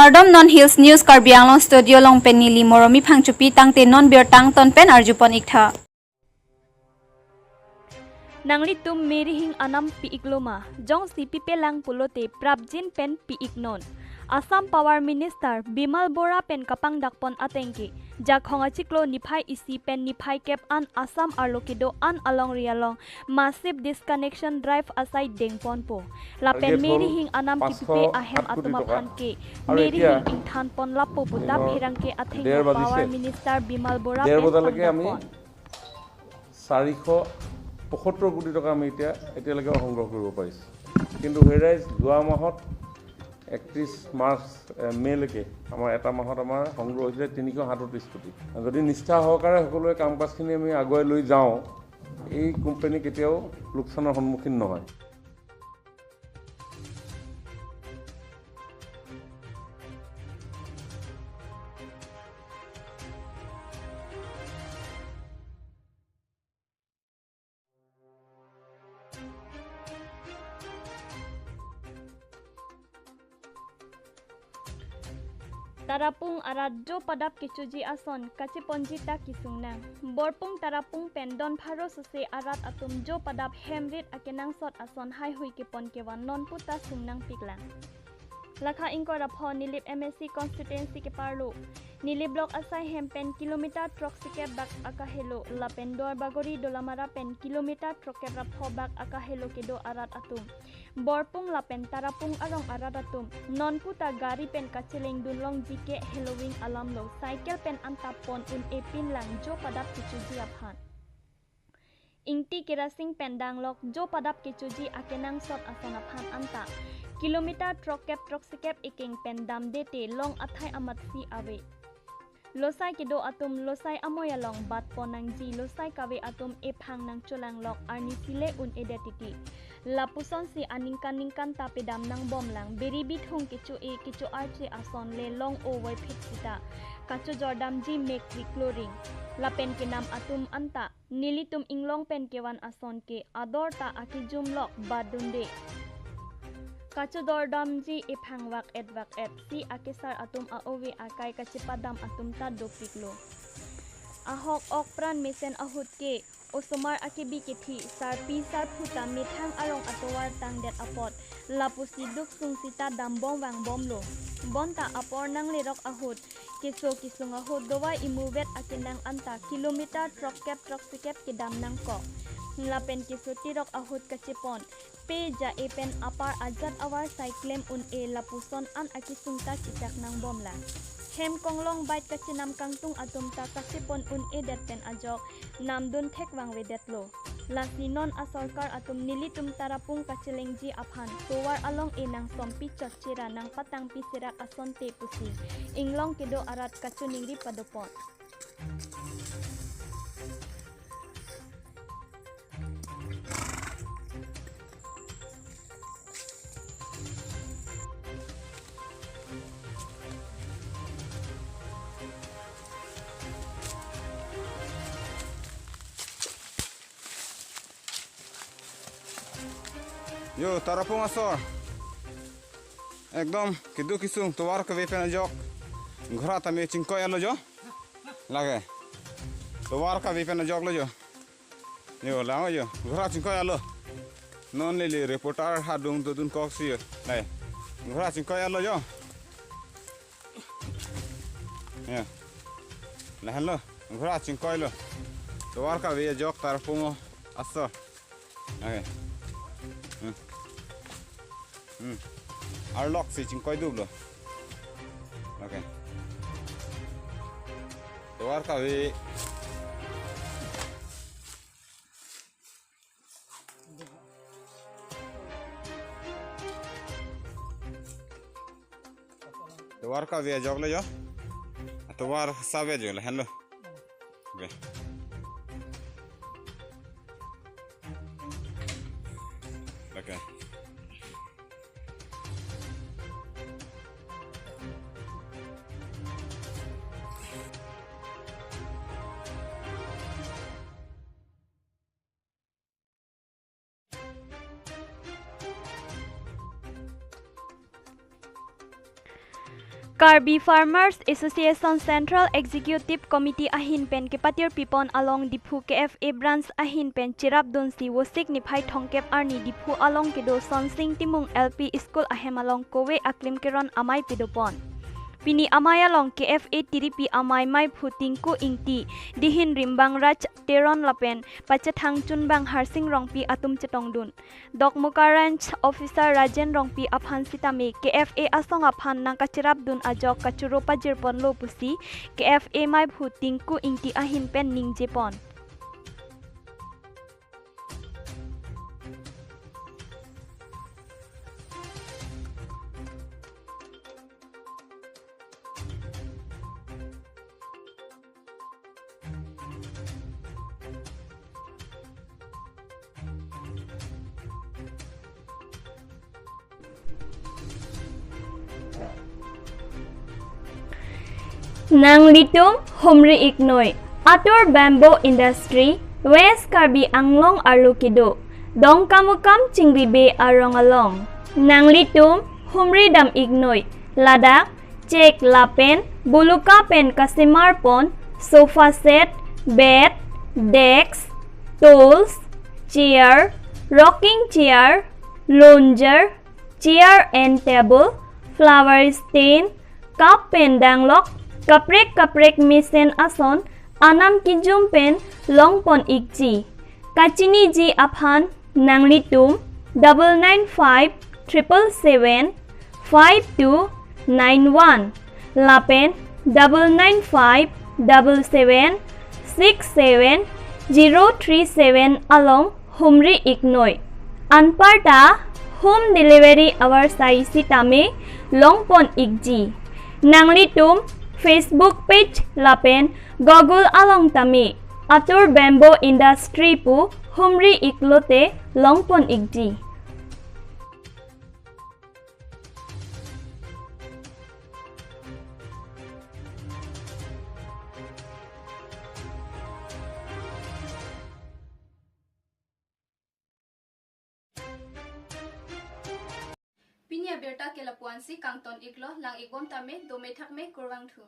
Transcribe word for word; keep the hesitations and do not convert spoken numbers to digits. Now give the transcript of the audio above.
Kardom, non Hills News Karbi Anglong studio along pen neli Moromi Phangchopi, tangte non birta angton pen arjupon iktha. Nanglitum merihing anam pi-iklo ma? Jongsi pipelang pulote prapjin pen pi-iknon. Assam Power Minister Bimal Bora pen kapangdakpon atengke, Jakhong achiklo niphai isi pen niphai kep an Assam arlo kedo-an alongri along massive disconnection drive asai dengponpo. Lapen target হ'ল merihing anam পাঁচশ সাত কোটি টকা। কিপিpe ahem atum aphan ke আৰু এতিয়া merihing ingthanpon lapo puta দিনৰ pherangke athengno ডেৰ বাজিছে। Power Minister Bimal Bora ডেৰ pen বজালৈকে আমি pangdakpon। চাৰিশ পঁসত্তৰ কোটি টকা আমি এতিয়া, এতিয়ালৈকে সংগ্ৰহ কৰিব পাৰিছোঁ। কিন্তু হেৰাইজ যোৱা মাহত একত্ৰিছ মাৰ্চ, এ, মে'লৈকে আমাৰ এটা মাহত আমাৰ সংগ্ৰহ হৈছিলে তিনিশ সাতত্ৰিছ কোটি। যদি নিষ্ঠা সহকাৰে সকলোৱে কাম কাজখিনি আমি আগুৱাই লৈ যাওঁ, এই কোম্পানী কেতিয়াও লোকচানৰ সন্মুখীন নহয়। Tarapung arat jo padap kechoji ason kacheponji ta kesungnang. Borpung Tarapung pen don pharo sose arat atum jo padap hem rit akenangsot ason haihui kepon kevan non puta sungnangpiklang. Lakha ingkoi ra pho Nilip M A C constituency keparlo, Nilip block asai hem pen kilometer throksikep bak akahelo, lapen Duarbagori Dolamara pen kilometer throkkep ra pho bak akahelo kedo arat atum, Borpung lapen Tarapung arong arat atum non puta gari pen kachelengdun longji ke heloving alamlo, cycle pen anta pon un-e pinlang jo padap kechoji aphan. Ingti kerasing pen danglok jo padap kechoji akenangsot ason aphan anta kilometer throkkep throksikep ekeng pen damde te long athai amatsi ave. Losai kedo atum losai amoi along batpon nangji, losai kave atum ephang nangcholanglok, arnisi le un-edet titi. Lapusonsi aningkan ningkan ta pedam nangbomlang, beri bithung kecho-e kecho-arche ason le long-o voiphit sita kachojordamji mek kri kloring. Lapen kenam atum anta nelitum inglong pen kevan ason ke ador ta akejumlok batdunde. Kachojordamji ephang vak-et vak-et si akesar atum a-ove akai kachepadam atum ta dopiklo. Ahok ok pran mesen ahut ke osomar akebi kethi, sarpi sarphu ta methang arong atovar tangdet apot lapusi duk sung sita dambom vangbomlo. Bonta apor nanglerok ahut, keso kesung ahut dovai imuvet akenang anta kilometer throkkep throksikep kedam nangkok. Lapen keso tirok ahut kachepon, pe ja-e pen apar ajat avar sai klem un-e, lapuson an akesung ta chechak nangbomlang. Hem konglong bait kachenam kangtung atum ta kachepon un-edet pen ajok namdun thek vangvedetlo. Lasi non asorkar atum nelitum Tarapung kachelengji aphan tovar along e nangsompi chotchera nangpatangpi serak asonte pusi inglong kedo arat kachoningri padopon. Yo, Tarapung asor. Ekdom keduk kesung tovar kave pen ajok ghora tame chingkoi alo jo. Lake. Tovar kave pen ajok lo jo. Yo, lang jo. Ghora chingkoi alo. Non neli reporter ha dung dodun kok si yo. Lai. Ghora chingkoi alo jo. Ya. Lahenlo. Ghora chingkoilo. Tovar kave ajok Tarapung asor. Okay. Hmm. Hmm. Arlok si chingkoi duplo. Okay. Tovar kave. Tovar kave ajok lo jo. Tovar save jo lahenlo. Okay. Okay. Karbi Farmers Association Central Executive Committee ahin pen kepatir pipon along Diphu K F A branch ahin pen cherapdunsi Vosik niphai thomkep arni Diphu along kedo Sonsing Timung L P School ahem along kove aklim keron amei pedopon. Pini amei along K F A tiripi amei meiphu Tinku Ingti, dihin rimbang Raj Teron lapen pachethang chunbang Harsing Rongpi atum chetongdun. Dokmoka Range Officer Rajen Rongpi aphan sitame K F A asong aphan nangkacherapdun ajok kachoro pajirponlo pusi K F A meiphu Tinku Ingti ahin pen ningjepon. Nanglitum humri iknoi, Atur Bamboo Industry, West Karbi Anglong arlo kedo Dongkamukam Chingribe arong along. Nanglitum humri dam iknoi, ladak chek lapen buluka pen kasemarpon sofa set, bed, desk, stools, chair, rocking chair, lounger, chair and table, flower stand, cup pen danglok, kaprek kaprek mesen ason anam kijum pen longpon ikji. Kachiniji aphan nanglitum double nine five triple seven five two nine one lapen double nine five double seven six seven zero three seven along humri iknoi. Anparta home delivery avarsai sitame longpon ikji. Nanglitum Facebook page lapen Google along tame Atur Bamboo Industry pu humri iklote longpon ikji. Pini abirta ke lapu-ansi, kangton iklo, lang ikbom tame, dome thakme, kurvangthu.